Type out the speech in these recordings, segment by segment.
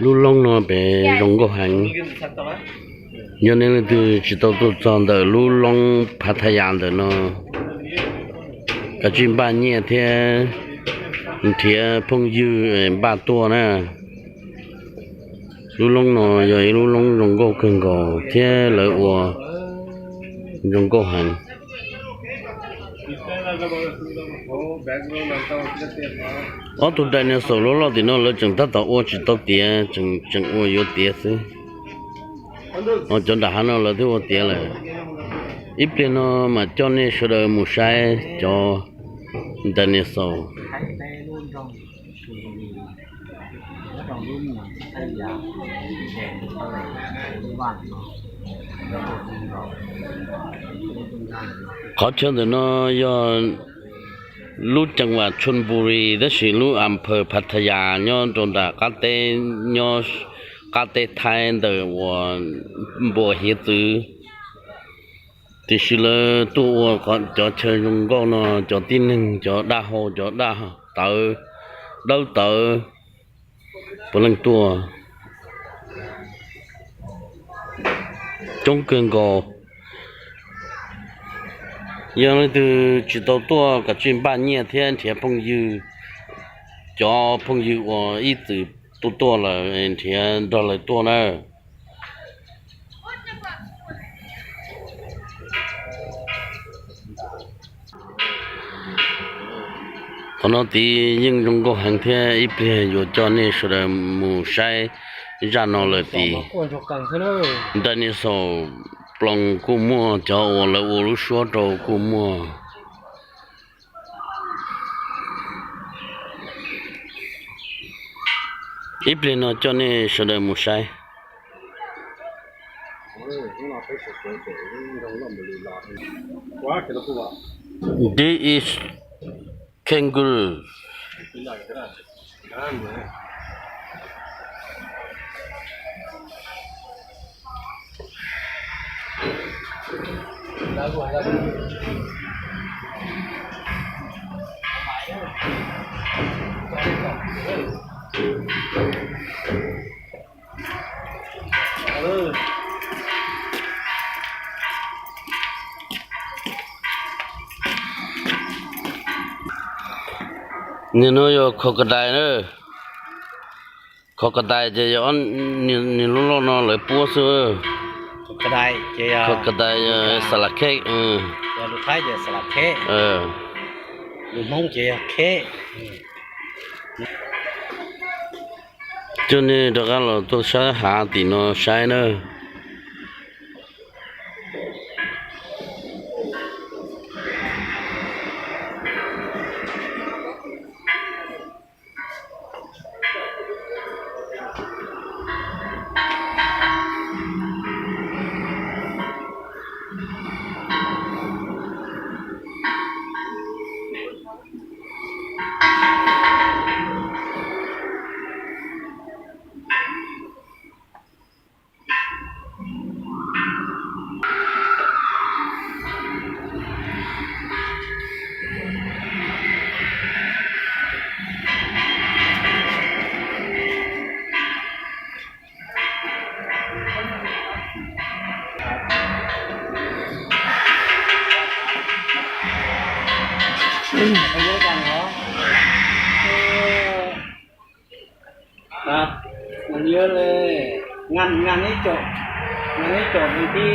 Lub loob no pem zoo nkauj heev. Yog nej leej twg tsis tau tuaj txog ntawm lub loob Pattaya ntawm no, kav tsij npaj nyiaj thiab nrhiav phooj ywg npaj tuaj na. Lub loob no yog ib lub loob zoo nkauj kawg nkaus thiab lawv ua zoo nkauj heev. Ob tug dinosaur loj loj tim no lawv tseem tab tom ua tsis tau tiav, tseem ua yuav tiav xwb. Cov nram hav no lawv twb ua tiav lawm. Ib pliag no mas coj nej sawv daws mus saib cov dinosaur. Qhov chaw ntawm no yog lub ceev vam Chonburi tab sis lub a phaw Pattaya nyob rau nram qab teb, nyob qab teb Thaib ntawm uas npuas hiav txwv. Tiam sis lawv tuaj ua cov chaw zoo nkauj no, cov tib neeg, cov dab hau, cov dab tawv, dawb tawv, puav leej tuaj coob kawg nkaus. Yog leej twg tsis tau tuaj kav tsij npaj nyiaj thiab nrhiav phooj ywg, cov phooj ywg uas ib txwm tuaj tuaj lawm nrhiav nrog lawv tuaj na. Qhov no tid yeej zoo nkauj heev thiab ib pliag yuav coj nej sawv daws mus saib zaj no lawm tid. Dinosaur ploos kuj muaj, cov uas lawv ua lub suab rau kuj muaj. Ib pliag no coj nej sawv daws mus saib. This is kangaroo. Nim no yog crocodile na. Crocodile ces yog niag loj loj no lawv puab xwb. Crocodile, xalakheb. Coj nej rov qab los tuaj sab hav tim no saib na. Ngăn, ngăn ấy chốt, ngăn ấy chốt thì đi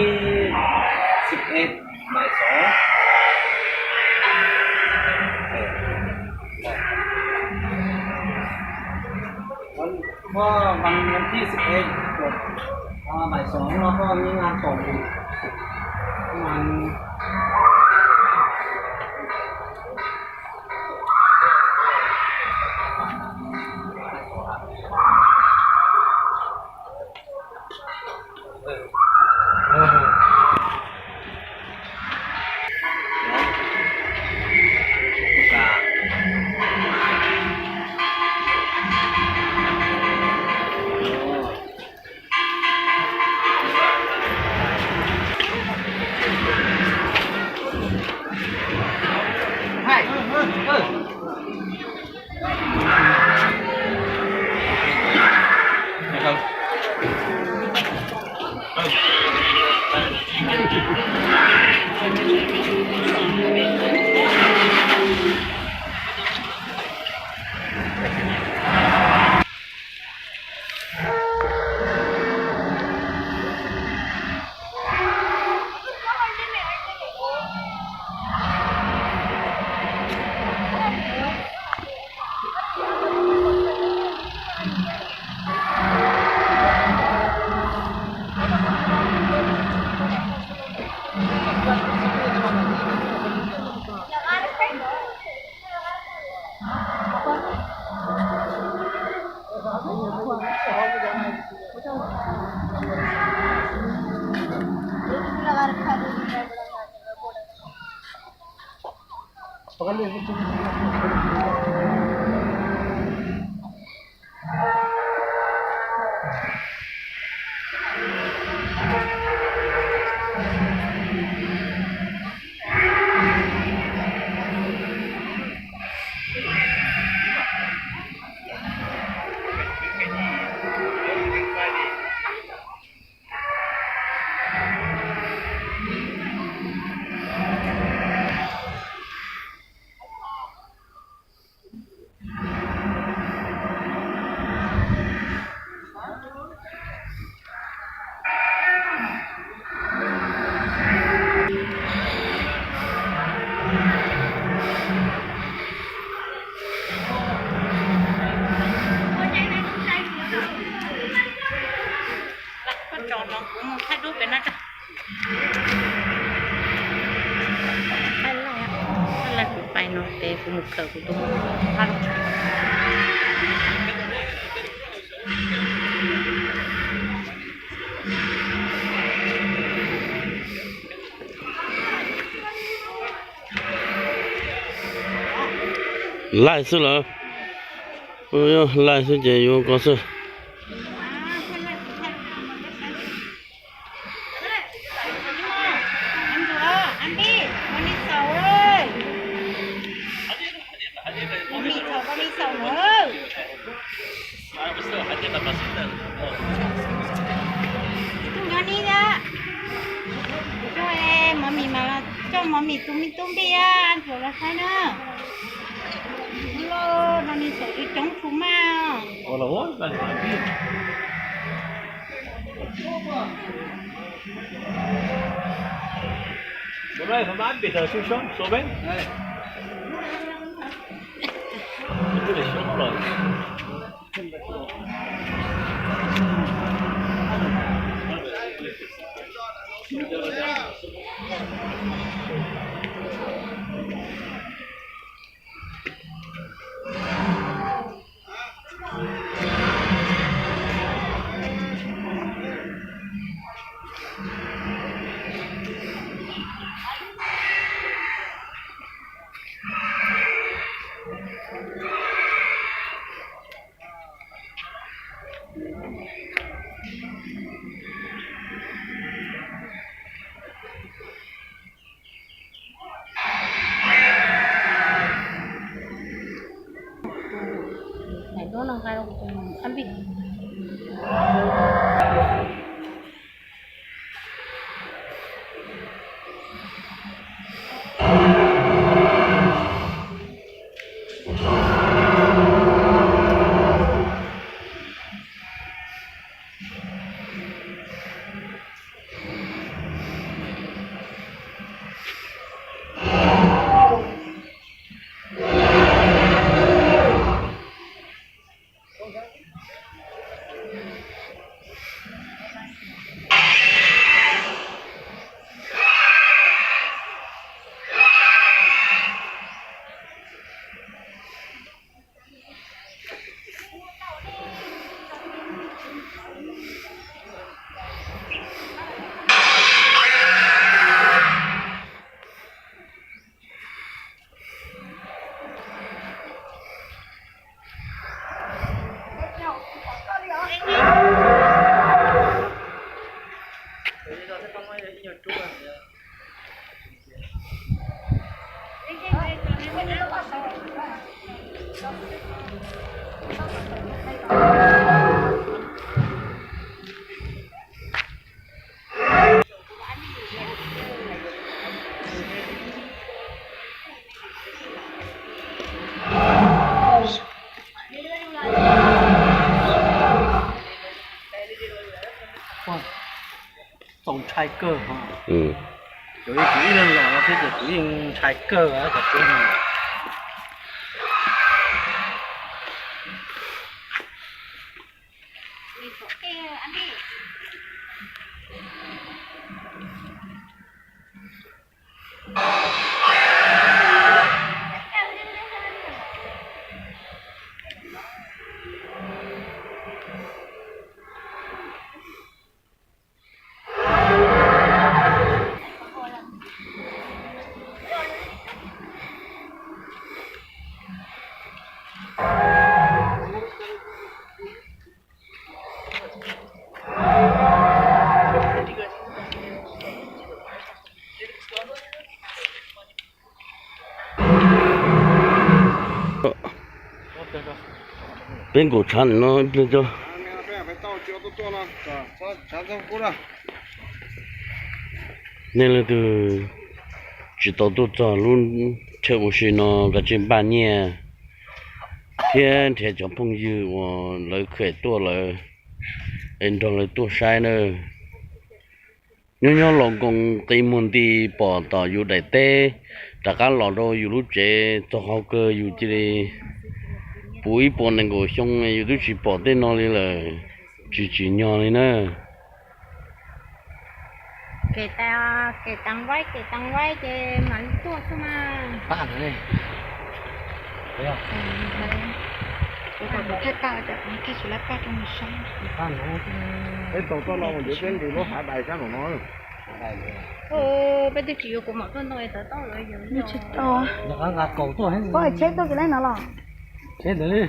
xịt ệt, mãi xóa. Có, có văn, văn thi xịt ệt, chốt, à, mãi xóa, nó có những ngăn cổng thì, ngăn Koj tso no kuv mus thaij duab pem no tso. Thaij laij, thaij laij kuv pais no ces kuv mus kawm kuv tus mus. Laij xwb lawm. Laij xwb ces yuav ko xwb. Tus nyob ni a, coj mov mis mas coj mov mis tus me tub npij a, ntsuav los saib na. Los no nws txawm coob tshaj maj. Txaus ntshai kawg. Kuv ib leeg los no thiab ces kuv yeej ntshai kawg cov tub no. Peb nkaum tshav no ib pliag tso. Nej leej twg tsis tau tuaj txog lub chaw ua si no, kav tsij npaj nyiaj thiab nrhiav cov phooj ywg uas lawv kheem tuaj lawm es nrog lawv tuaj saib na. Nyob nyob los nkoos qi muag nti pom tom yus daim teb, rov qab los rau yus lub tsev txog qhov kawg yus cia li puv ib puas nees nkaum xyoo yus twb tsis pom tej no li lawm, tsis tsim nyog li na. Peb twb tsis yuav kuv mam tuaj ntoo es tawv tau lawm. Tsheb tuaj kis lej no los? Tsheb ntawd li.